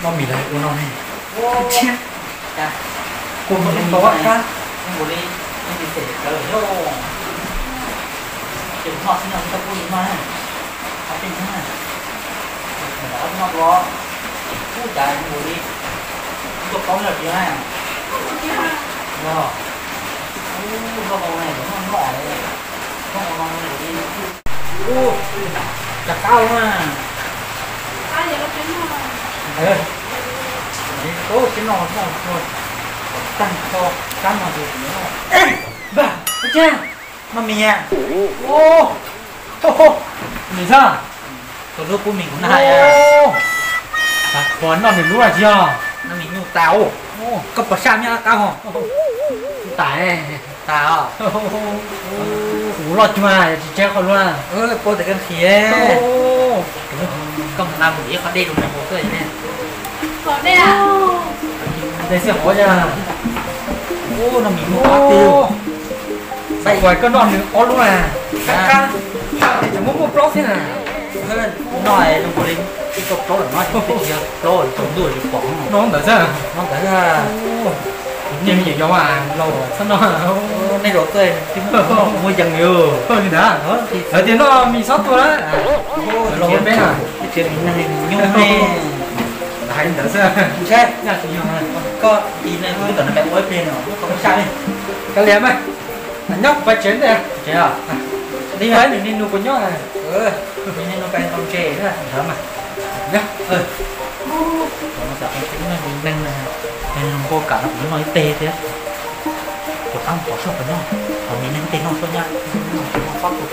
Noj mis los ua no ne. Thiab, kuv mus ua qab. Ces noj xwb no tau kuj li no na. Qhov peb nyob na, noj dua, kuj cas mus li, kuj tau plaub los tiag na. Yog, kuj noj hau na, noj noj os, noj hau no mus li, kuj cas qab na. Ub, tsis noj noj, tag nrho qab no ces noj. Ej, npawg, ua cas noj mis? Ub, nws xwb, tus hlub pub mis kuv noj hais. Ua, noj nws lub tsis yog? Noj mis nyuj tas. Koj puas saj nyob qab hos? Tsis tas. Tas os. Kuv loj cuag tsis tseb qhov lub. Pab tas koj nqhis. Koj mus nqa mus ib qhov dej rau nws haus xwb ne. Dej xwb hov cas. Ub, noj mis nyuj qab tiag. Xav ua koj noj nws ob lub na. Qab qab, es tseem muaj muaj plaub thiab na. Noj zoo nkaus li ib tug plaub lawm no, tsis yog plaub tsaus ntuj tsis pom. Noj ntawd xwb. Noj ntawd xwb. Nyiam nyiam yov mas laus txhob noj. Nej laus tuaj twb muaj yees li. Li ntawd, lawv tias noj mis txhob tuag na. Laus peb na, tsis mis neeg nyuj ne. Hais li ntawd xwb. Ntshai, koj tis neeg kuv twb tom no ua ib pliag no, koj saj li. Kav liam mas, nyob kuv pais tsev ntej. Tsev os? Li nws niaj hnub puas nyob? Niaj hnub pais tau ntses ntawd mas. Nyob. Neeg nquag kam no kuv noj ib teg thiab. Rov qab mus pov suab pov noj, pov mis neeg tej noj suab nyab, noj pab kuv.